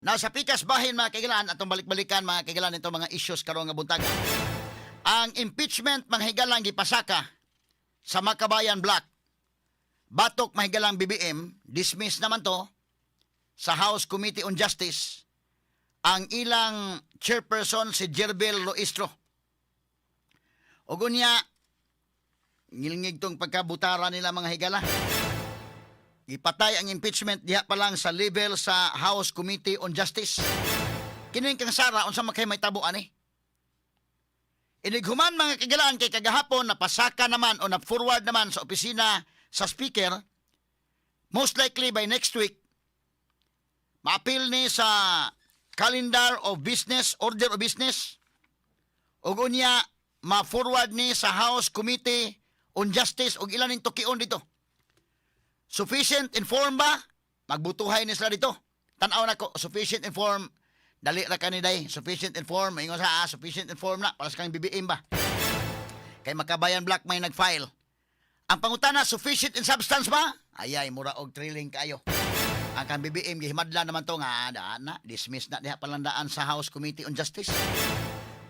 Now sa pikas bahin, mga kahigalaan, atong balik-balikan, mga kahigalaan, itong mga issues karon nga buntaga. Ang impeachment, mga higalang, gipasaka sa Makabayan Bloc. Batok, mahigalang, BBM, dismiss naman to sa House Committee on Justice. Ang ilang chairperson si Gerville Luistro. Ug unya, ngilngig tong pagkabutara nila, mga higala. Ipatay ang impeachment diha pa lang sa level sa House Committee on Justice. Kining kang Sara, unsa man kay may tabo ani? Inighuman, mga kahigalaan, kay kagahapon napasaka naman o na-forward naman sa opisina sa speaker, most likely by next week maapil ni sa calendar of business, order of business, ug unya ma-forward ni sa House Committee on Justice ug ilan ning tukion dito. Sufficient in form ba? Magbutuhay ni sila dito. Tan-aw na ko, sufficient in form. Dali ra kani day, sufficient in form. Ingon sa sufficient in form na para sa kang BBM ba? Kay Makabayan Bloc may nag-file. Ang pangutana, sufficient in substance ba? Ayay, mura og thrilling kayo. Ang kang BBM gihimadla naman to nga daan na, dismiss na diha palandaan sa House Committee on Justice.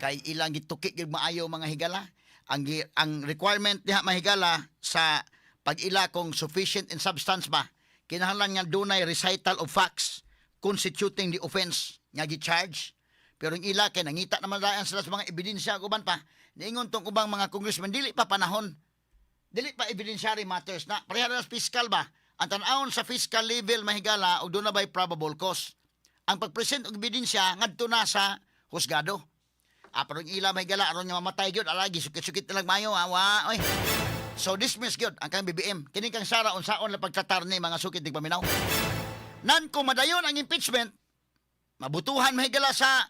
Kay ilang gituki gyud maayo, mga higala. Ang requirement diha, mahigala, sa pag-ila kung sufficient in substance ba, kinahanglan nga dunay recital of facts constituting the offense nga gi-charge. Pero ang ila kay nangita naman daan sila sa mga ebidensya ug uban pa. Niingon tong ubang mga congressman, dili pa panahon. Dili pa evidentiary matters na. Pareha na sa fiscal ba? Ang tan-awon sa fiscal level, mahigala, og duna bay probable cause. Ang pag-present og ebidensya ngadto na sa husgado. Pero ang ila, mahigala, aron nga mamatay gyud alagi sukit-sukit na lang mayo awa oy. So dismiss gyud ang kang BBM. Kini kang Sara, unsaon la pagtratar ni, mga sukit tig paminaw. Nan kung madayon ang impeachment, mabutuhan, mahigala, sa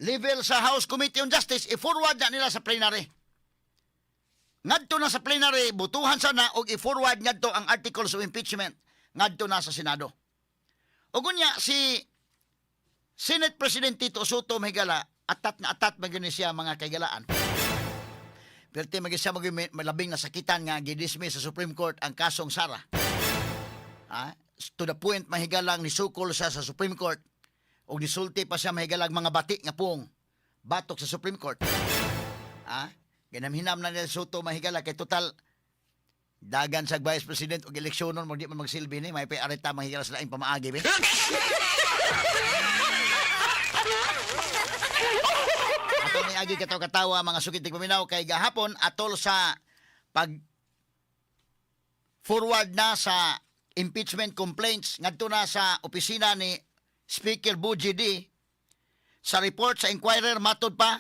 level sa House Committee on Justice, i-forward na nila sa plenary. Ngadto na sa plenary, butuhan sana og i-forward ngadto ang articles of impeachment ngadto na sa Senado. Ug unya si Senate President Tito Sotto, mahigala, atat na atat man gyud ni siya, mga kahigalaan. Perti man gyud siya malabing nasakitan nga gidismiss sa Supreme Court ang kasong Sara. Ha? To the point, mahigalang, nisukol siya sa Supreme Court ug nisulti pa siya, mahigalang, mga bati nga pung batok sa Supreme Court. Ha? Ginamhinam na nila Sotto, mahigala, kay total dagan sa Vice President og eleksyonon mo, di man magsilbi ni may pay areta, mahigala, sa laing pamaagi be. Ato ni agi katawa-katawa, mga sukit paminaw, kay gahapon atol sa pag forward na sa impeachment complaints ngadto na sa opisina ni Speaker Bojie Dy. Sa report sa Inquirer, matod pa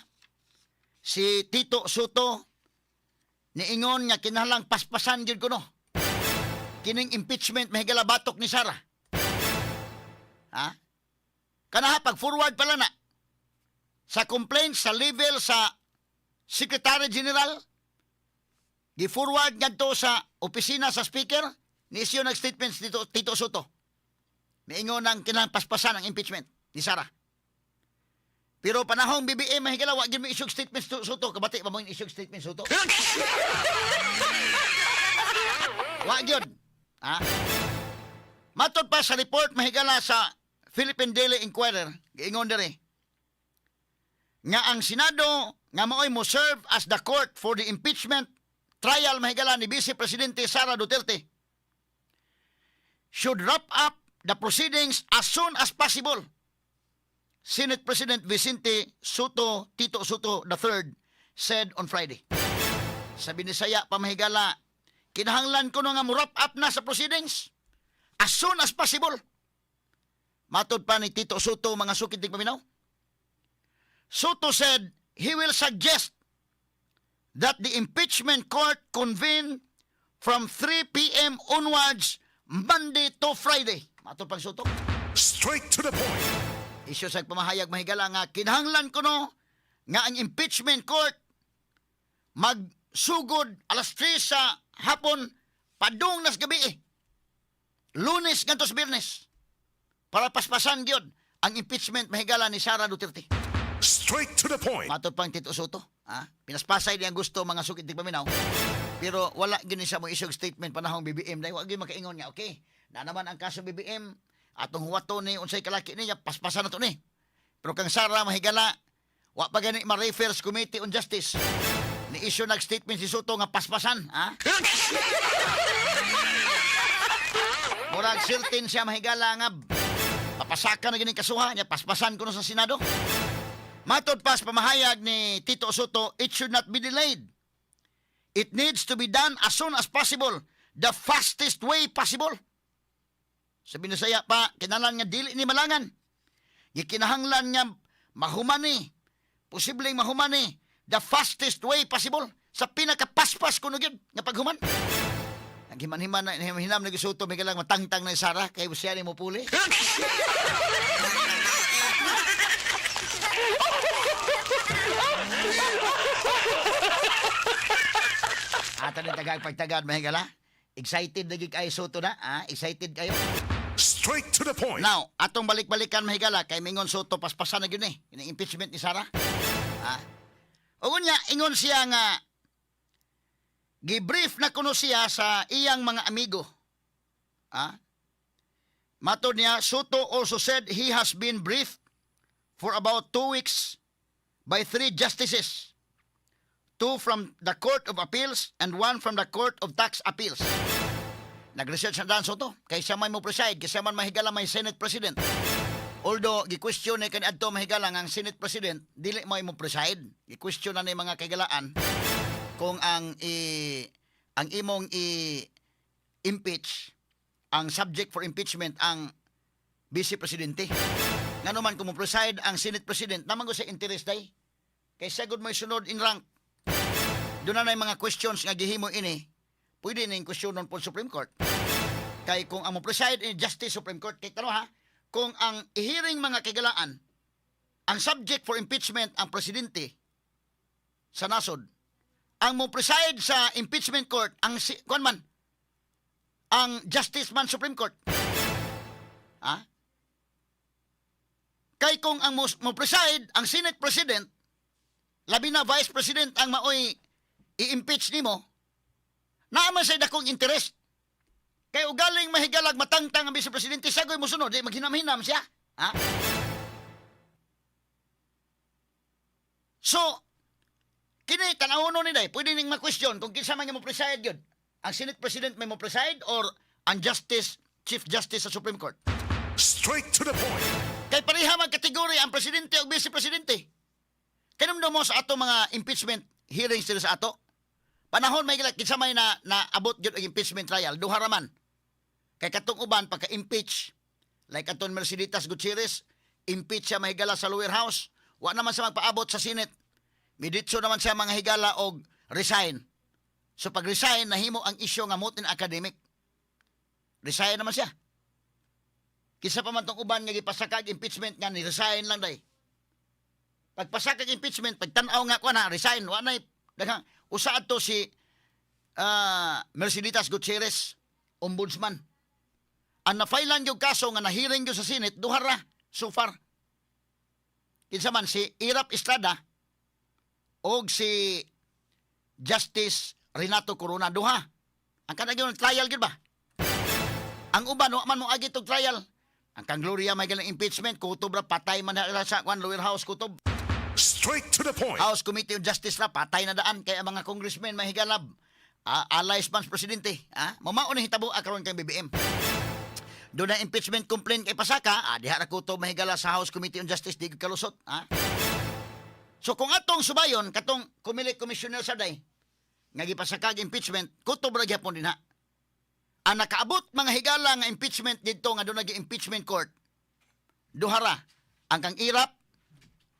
si Tito Sotto, niingon nga kinahanglang paspasan gyud kuno kining impeachment, mahigala, batok ni Sara. Ha, kanaha pag forward pala na sa complaint sa level sa Secretary General, gi-forward ngadto sa opisina sa speaker, ni issue nag statements dito Tito Sotto. Miingon ang kinahanglan paspasan ang impeachment ni Sara. Pero panahong BBM, mahigala, wa gyud mo issue statements to Sotto. Kabati pa mo yung issue statement Sotto? Wa gyud. Ha? Matod pa sa report, mahigala, sa Philippine Daily Inquirer, giingon diri nga ang Senado nga maoy mo serve as the court for the impeachment trial, mahigala, ni Vice Presidente Sara Duterte should wrap up the proceedings as soon as possible. Senate President Vicente Sotto, Tito Sotto III said on Friday. Sa Binisaya pa, mahigala, kinahanglan ko nga mo wrap up na sa proceedings as soon as possible. Matod pa ni Tito Sotto, mga sukit paminaw. Sotto said he will suggest that the impeachment court convene from 3 p.m. onwards Monday to Friday. Matod pang Sotto. Straight to the point. Isyu sa pamahayag, mahigala, nga kinahanglan kuno nga ang impeachment court magsugod alas 3 sa hapon padung nas gabi eh. Lunes ngadto sa Biyernes. Para paspasan gyud ang impeachment, mahigala, ni Sara Duterte. Straight to the point. Matod pang Tito Sotto, ha? Pinaspasay niya ang gusto, mga sukit di paminaw. Pero wala gyud ni siya mo issue statement panahong BBM dahil wa gyud makaingon nga okay. Na naman ang kaso BBM. Atong huwato ni unsay kalaki niya, paspasan na to ni. Pero kang Sara, mahigala, wa pa gani ma-refer sa Committee on Justice. Ni issue nag-statement si Sotto nga paspasan, ha? Murag certain siya, mahigala, nga papasaka na gini kasuha niya, paspasan kuno sa Senado. Matod pa sa pamahayag ni Tito Sotto, it should not be delayed. It needs to be done as soon as possible, the fastest way possible. Sa Binisaya pa, kinalan nga dili ni malangan. Gikinahanglan nga mahumani, posibleng mahumani, the fastest way possible, sa pinakapaspas kuno gyud nga paghuman. Naghiman-himan na hinam na Sotto may galang matangtang na Sara kay siya ni mo puli. Ata ni tagag pagtagad, mahigala. Excited na gid kay Sotto na, ah? Excited kayo. Straight to the point. Now, atong balik-balikan, mahigala, kay mingon Sotto paspasan na gyud ni. Ining impeachment ni Sara. Ah. Ug unya ingon siya nga gibrief na kuno siya sa iyang mga amigo. Ah? Matod niya, Sotto also said he has been briefed for about 2 weeks by three justices. Two from the Court of Appeals and one from the Court of Tax Appeals. Nag-research na daan Sotto. Kay siya may mo preside, kay siya man, mahigala, may Senate President. Although, gi-question ni kaniadto, mahigala, nga ang Senate President, dili mo mo preside. Gi-question na ni mga kaigalaan kung ang imong i impeach, ang subject for impeachment ang Vice Presidente. Ngano man kung mo preside ang Senate President, naman ko sa interest day. Kay sagod mo sunod in rank. Doon na mga questions nga gihimo ini, pwede ning questionon po Supreme Court. Kay kung ang mo preside in Justice Supreme Court, kay tano ha, kung ang ihiring mga kagalaan, ang subject for impeachment ang presidente sa nasod, ang mo preside sa impeachment court ang si, kuan man, ang Justice man Supreme Court. Ha? Kay kung ang mo preside ang Senate President, labi na Vice President ang maoy i-impeach nimo, naa man sa dakong interest. Kay ugaling, mahigalag, matangtang ang Vice Presidente, sagoy mo sunod, di maghinam-hinam siya. Ha? So, kini tan-awon ni day, pwede ning ma-question kung kinsa man nga mo preside yun. Ang Senate President may mo preside or ang Justice, Chief Justice sa Supreme Court. Straight to the point. Kay pareha man kategory ang presidente o vice presidente. Kanumdum mo sa ato mga impeachment hearings dito sa ato. Panahon may gila kinsa may na naabot gyud og impeachment trial, duha ra man. Kay katong uban pagka-impeach like aton Merceditas Gutierrez, impeach siya, mahigala, sa lower house, wa naman siya magpaabot sa Senate. Miditso naman siya, mga higala, og resign. So pag resign, nahimo ang isyu nga moot in academic. Resign naman siya. Kinsa pa man tong uban nga gipasakag impeachment nga ni resign lang day. Pagpasakag impeachment, pagtan-aw nga kuan na resign, wa nay daghang usa adto si Merceditas Gutierrez, ombudsman. Ang na-filean yung kaso nga na-hearing gyud sa Senate, duha ra so far. Kinsa man si Erap Estrada og si Justice Renato Corona, duha. Ang kanang gyud trial gyud ba? Ang uban wa man mo agi tog trial. Ang kang Gloria may galang impeachment kutob ra patay man na sa kwan lower house kutob. Straight to the point. House Committee on Justice ra patay na daan kay ang mga congressmen, mahigalab, allies man sa presidente. Ah, mamao ni hitabo karon kay BBM. Doon na impeachment complaint kay pasaka, diha ra kutob, mahigala, sa House Committee on Justice, di gyud kalusot, ah. So kung atong subayon katong Comelec commissioner sa day nga gipasakag impeachment, kutob ra gyapon dinha. Ang nakaabot, mga higala, nga impeachment didto nga doon impeachment court, duha ra, ang kang Erap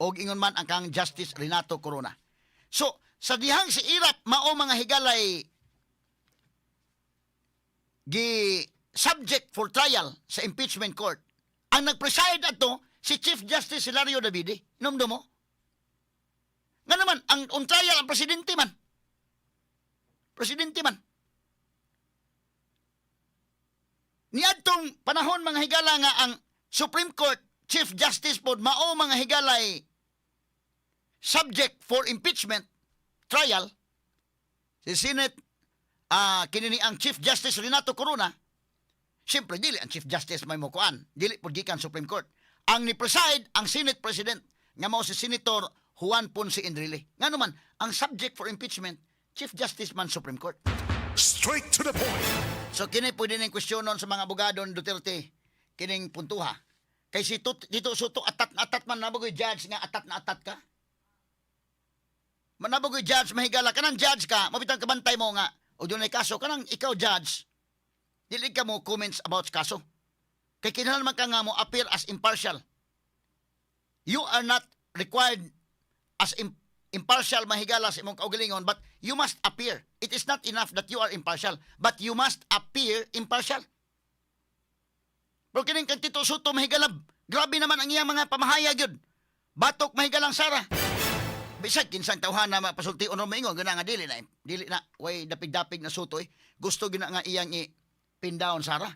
og ingon man ang kang Justice Renato Corona. So sa dihang si Erap mao, mga higalay, gi subject for trial sa impeachment court, ang nag-preside adto si Chief Justice Hilario Davide. Hinumdum mo? Nga naman, ang on trial ang presidente man. Presidente man. Niadtong panahon, mga higala, nga ang Supreme Court Chief Justice pod mao, mga higalay, subject for impeachment trial si Senate kini ni ang Chief Justice Renato Corona. Siyempre, dili ang Chief Justice may mukuan. Dili pud gikan Supreme Court. Ang ni-preside, ang Senate President, nga mao si Senator Juan Ponce Enrile. Nga naman, ang subject for impeachment, Chief Justice man Supreme Court. Straight to the point. So kini pwede ning kwestiyonon sa mga abogado ni Duterte kining puntuha. Kay si Tito Sotto atat na atat man, nabagoy judge nga atat na atat ka. Manabagoy judge mahigala kanang judge ka, mabitang kabantay mo nga o dunay kaso kanang ikaw judge. Dili ka mo comments about kaso. Kay kinahanglan man ka nga mo appear as impartial. You are not required as impartial, mahigala, sa imong kaugalingon, but you must appear. It is not enough that you are impartial, but you must appear impartial. Pero kining kang Tito Sotto, mahigala, grabe naman ang iyang mga pamahayag yun. Batok mahigalang Sara. Bisag kinsang tawhan na mapasulti ono maingon guna nga dili na dili na way dapig-dapig na Sotto eh. Gusto gina nga iyang i pin down Sara.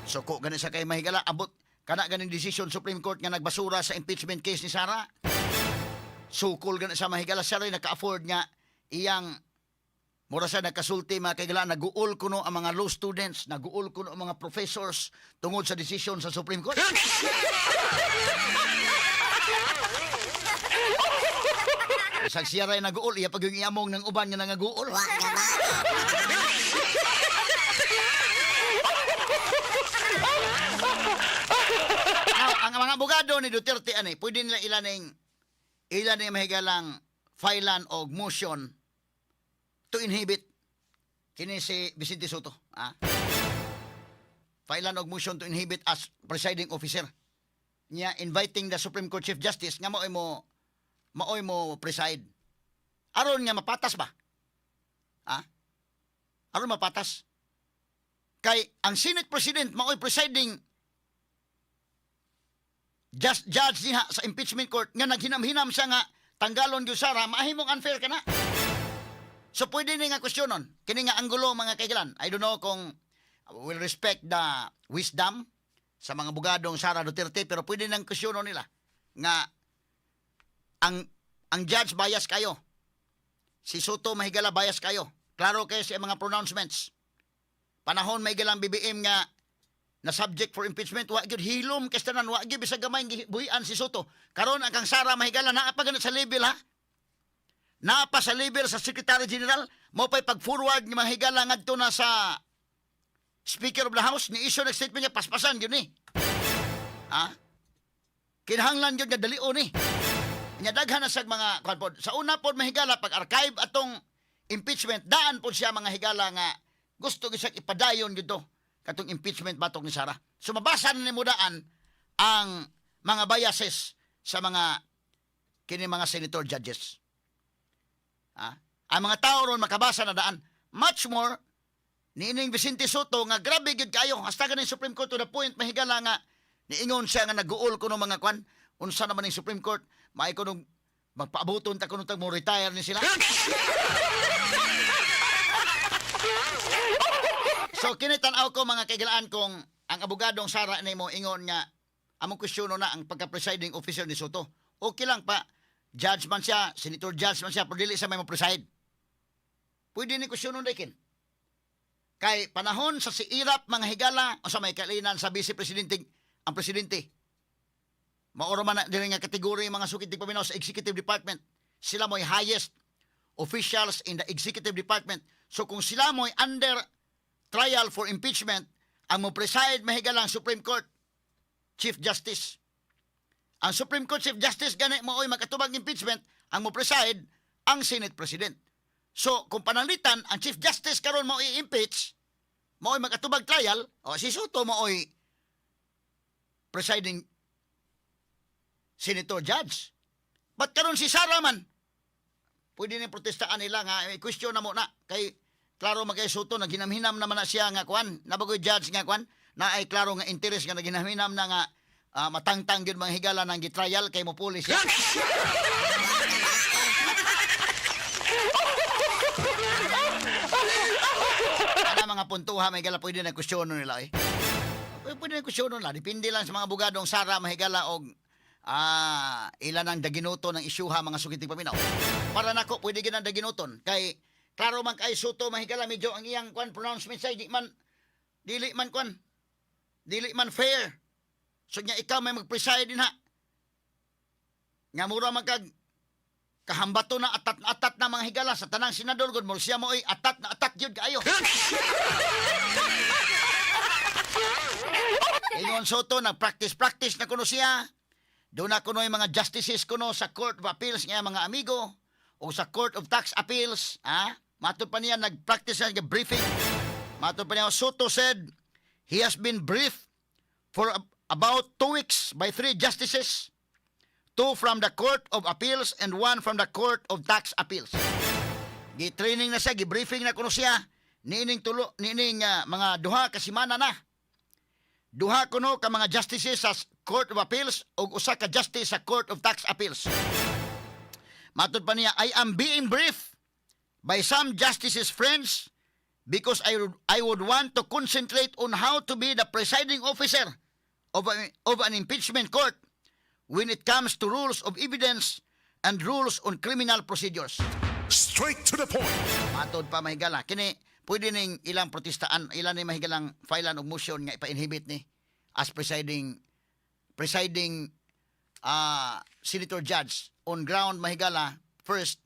Suko gani sa kay mahigala abot kana ganing decision Supreme Court nga nagbasura sa impeachment case ni Sara. Sukol gani sa mahigala, siya rin naka-afford nga iyang mura sa nagkasulti, mga kaigala, naguol kuno ang mga law students, naguol kuno ang mga professors tungod sa decision sa Supreme Court. Bisag siya ray naguol, iya pag yung iamong ng uban nga nangaguol. Wa na ba? Now, ang mga abogado ni Duterte ani, pwede nila ilan ning mahigalang filean og motion to inhibit kini si Vicente Sotto. Ah? Filean og motion to inhibit as presiding officer. Niya inviting the Supreme Court Chief Justice nga maoy mo preside. Aron nga mapatas ba? Ah? Aron mapatas. Kay ang Senate President maoy presiding just judge diha sa impeachment court nga naghinam-hinam siya nga tanggalon gyud Sara, mahimong unfair ka na. So pwede ni nga kwestiyonon. Kini nga anggulo, mga kaigilan. I don't know kung will respect the wisdom sa mga abogadong Sara Duterte, pero pwede nang kwestiyonon nila nga ang judge bias kayo. Si Sotto, mahigala, bias kayo. Klaro kayo sa mga pronouncements. Panahon may galang BBM nga na subject for impeachment, wa gyud hilom kay tanan, wa gyud bisag gamay buhian si Sotto. Karon ang kang Sara, mahigala, naa pa ganit sa level ha. Naa pa sa level sa Secretary General mo pay pag-forward ni mga higala ngadto na sa Speaker of the House ni issue ng statement niya, paspasan gyud ni. Ha? Kinahanglan gyud nga dalion ni. Nya daghan na sag mga kuan pod. Sa una pod, mahigala, pag archive atong impeachment, daan pod siya, mga higala, nga gusto gyud siya ipadayon gyud to katong impeachment batok ni Sara. So mabasa na nimo daan ang mga biases sa mga kini mga senator judges. Ha? Ang mga tao ron makabasa na daan. Much more niining Vicente Sotto nga grabe gyud kayo hasta ganing Supreme Court, to the point, mahigala, nga niingon siya nga naguol ko ng mga kwan, unsa naman ning Supreme Court, maay ko nung magpaabuton ta kuno tag mo retire ni sila. So kini tan-aw ko, mga kaigalaan, kung ang abogadong Sara nimo ingon nga among kwestiyono na ang pagka-presiding officer ni Sotto. Okay lang pa judge man siya, senator judge man siya, pero dili siya may mo-preside. Pwede ni kwestiyonon kin. Kay panahon sa si Erap, mga higala, o sa may kalinan sa vice presidente, ang presidente. Mauro man na dili nga kategorya yung mga sukit paminaw sa executive department. Sila mo'y highest officials in the executive department. So kung sila mo'y under trial for impeachment, ang mo preside, mahigala, ang Supreme Court Chief Justice. Ang Supreme Court Chief Justice gani mao'y makatubag impeachment, ang mo preside ang Senate President. So kung pananglitan ang Chief Justice karon mao i-impeach, mao'y makatubag trial, o si Sotto mao'y presiding senator judge. But karon si Sara man, pwede ni protestaan nila nga question na mo na kay klaro man kay Sotto naghinam-hinam naman na siya nga kuan nabagoy judge nga kuan na ay klaro nga interest nga naghinam-hinam na nga matangtang gyud, mga higala, nang gitrial kay mopuli siya. Ana mga puntuha, may gala, pwede na kwestiyono nila eh. Pwede na kwestiyono nila. Depende lang sa mga abogadong Sara, mahigala, og ilan ang daginuto ng isyuha, mga sugiting paminaw. Para nako pwede ginang daginuton kay klaro man kay Sotto, mahigala, medyo ang iyang kwan pronouncement sa di man dili man kwan. Dili man fair. So nya ikaw may mag-preside dinha. Nga mura man kag kahambato na atat na mga higala sa tanang senador gud, murag siya mo oy atat na atat gyud kaayo. Ingon Sotto, nag-practice practice na kuno siya. Doon na kuno yung mga justices kuno sa Court of Appeals nga mga amigo o sa Court of Tax Appeals, ha? Matod pa niya, nag-practice na briefing. Matod pa niya, Sotto said he has been briefed for about 2 weeks by three justices, two from the Court of Appeals and one from the Court of Tax Appeals. Gi-training na siya, gi-briefing na kuno siya niining tulo, niining mga 2 ka semana na. Duha kuno ka mga justices sa Court of Appeals ug usa ka justice sa Court of Tax Appeals. Matod pa niya, "I am being briefed by some justices friends because I would want to concentrate on how to be the presiding officer of an impeachment court when it comes to rules of evidence and rules on criminal procedures." Straight to the point. Matod pa, mahigala, kini pwede ning ilang protestaan, ilan ni mahigalang filean og motion nga ipa-inhibit ni as presiding senator judge on ground, mahigala, first,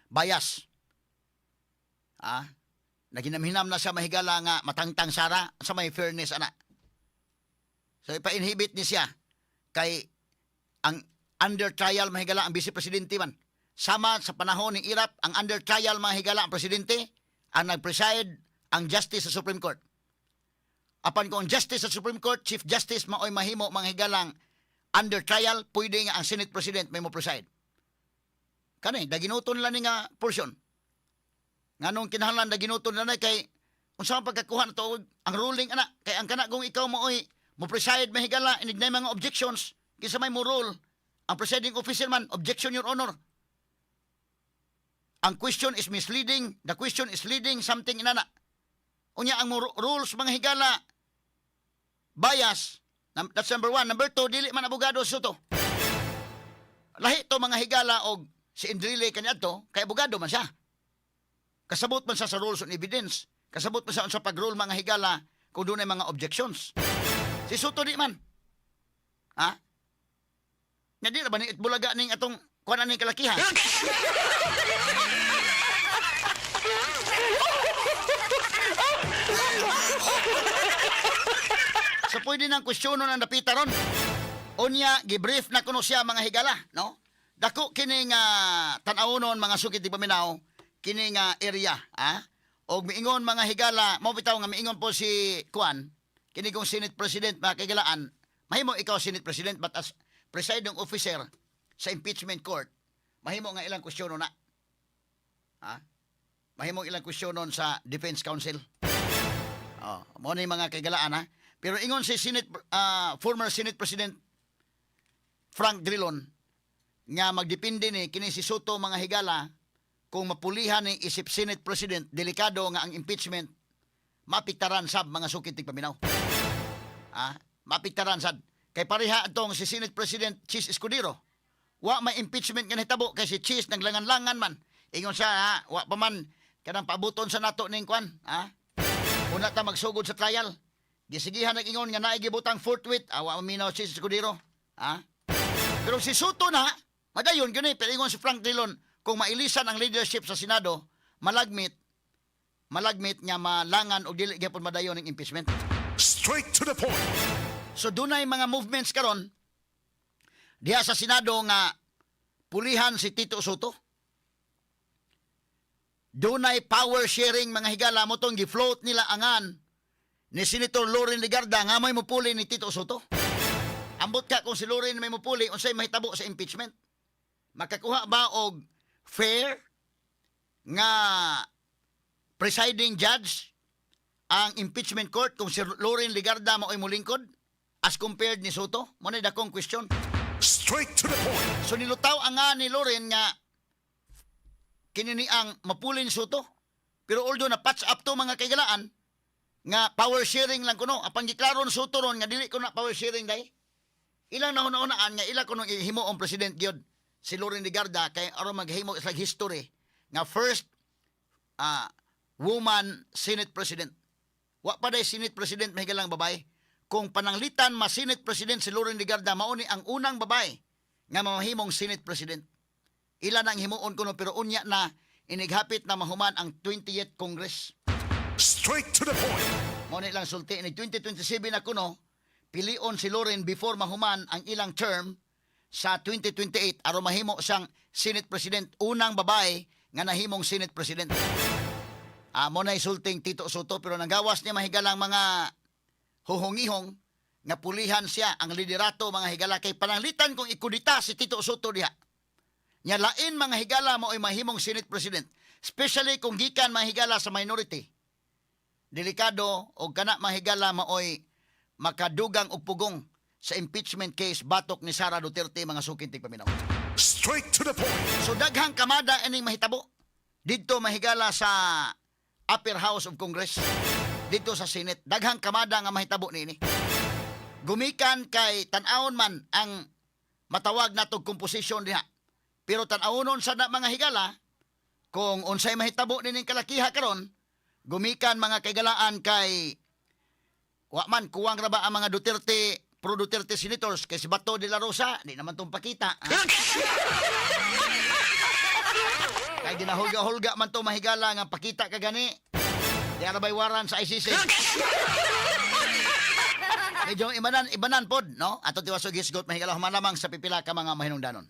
bias. Naginamhinam na siya, mahigala, nga matangtang sara sa may fairness ana. So ipa-inhibit ni siya kay ang under trial, mahigala, ang vice presidente man. Sama sa panahon ni Erap, ang under trial, mga higala, ang presidente, ang nag-preside ang justice sa Supreme Court. Apan kung ang justice sa Supreme Court, Chief Justice maoy mahimo, mga higalang, under trial, pwede nga ang Senate President may mo preside. Kani, daginuton lang ni nga portion. Nganong kinahanglan daginuton lang ni? Kay unsa man pagkakuha na to ang ruling ana? Kay ang kana kung ikaw mo oy mo preside, mahigala, inig na mga objections, kinsa may mo rule? Ang presiding officer man. "Objection, Your Honor. Ang question is misleading, the question is leading something," inana. Unya ang rules, mga higala, bias. That's number one. Number two, dili man abogado Sotto. Lahi to, mga higala, og si Enrile kaniadto kay abogado man siya. Kasabot man siya sa rules on evidence. Kasabot man siya sa pag-rule, mga higala, kung doon ay mga objections. Si Sotto di man. Ha? Nga di na ba ni Eat Bulaga ning atong kuan ning kalakihan? So pwede nang kwestiyonon ang dapita ron. Unya, gibrief na kuno siya, mga higala, no? Dako kini nga tan-awonon, mga sukit di paminaw, kini nga area, ha? Og miingon, mga higala, mo bitaw nga miingon po si Kuan, kini kong Senate President, mga kahigalaan, mahimo ikaw Senate President, but as presiding officer sa impeachment court, mahimo nga ilang kwestiyonon na. Ha? Mahimo ilang kwestiyonon sa defense counsel. Oh, mo ni mga kaigalaan, ha. Pero ingon si Senate former Senate President Frank Drilon nga magdepende ni kini si Sotto, mga higala, kung mapulihan ni isip Senate President, delikado nga ang impeachment mapiktaran sab, mga sukit tigpaminaw. Ah, mapiktaran sad. Kay pareha atong si Senate President Chiz Escudero. Wa may impeachment nga nahitabo kay si Chiz naglangan-langan man. Ingon siya, ha, wa pa man kanang paabuton sa nato ning kwan, ha? Una ta magsugod sa trial. Gisigihan nag-ingon nga naay gibutang forthwith, ah, wa maminaw si Escudero. Ha? Pero si Sotto na, madayon gani, pero ingon si Frank Drilon, kung mailisan ang leadership sa Senado, malagmit nga malangan o dili gyapon madayon ang impeachment. Straight to the point. So dunay mga movements karon diha sa Senado nga pulihan si Tito Sotto. Dunay power sharing, mga higala, mo tong gi-float nila angan ni Senator Loren Legarda nga may mupuli ni Tito Sotto. Ambot ka kung si Loren may mupuli, unsay mahitabo sa impeachment? Makakuha ba og fair nga presiding judge ang impeachment court kung si Loren Legarda mao'y mulingkod as compared ni Sotto? Mo na dakong question. Straight to the point. So nilutaw ang nga ni Loren nga kini ni ang mapuli ni Sotto. Pero although na patch up to, mga kaigalaan, nga power sharing lang kuno, apan giklaro ni Sotto ron nga dili ko na power sharing dai. Ilang nahuna-hunaan nga ila kuno ihimo ang president gyud si Loren Legarda kay aron maghimo sa history nga first woman Senate President. Wa pa day Senate President, mahigalang, babae. Kung pananglitan ma Senate President si Loren Legarda, mao ni ang unang babae nga mamahimong Senate President. Ila nang himuon kuno, pero unya na inighapit na mahuman ang 20th Congress. Straight to the point. Mao ni lang sulti ni 2027 na kuno pilion si Loren before mahuman ang ilang term sa 2028 aron mahimo siyang Senate President, unang babae nga nahimong Senate President. Mo na isulting Tito Sotto, pero nanggawas niya, mahigalang, mga huhungihong nga pulihan siya ang liderato, mga higala, kay pananglitan kung ikudita si Tito Sotto diha nya lain, mga higala, mao'y mahimong Senate President, especially kung gikan, mga higala, sa minority, delikado og kana, mahigala, maoy makadugang og pugong sa impeachment case batok ni Sara Duterte, mga suking tigpaminaw. Straight to the point. So daghang kamada ining mahitabo didto, mahigala, sa Upper House of Congress, didto sa Senate. Daghang kamada nga mahitabo niini. Gumikan kay tan-awon man ang matawag natog composition diha. Pero tan-awonon sa na, mga higala, kung unsay mahitabo nining kalakiha karon, gumikan, mga kaigalaan, kay wa man kuwang ra ba ang mga Duterte, pro Duterte senators, kay si Bato de la Rosa di naman tong pakita, ha? Kay ginahulga-hulga man to, mahigala, nga pakita ka gani. Di arabay waran sa ICC. Medyo ibanan, ibanan pod, no? Ato tiwasog hisgot, mahigala, human lamang sa pipila ka mga mahinungdanon.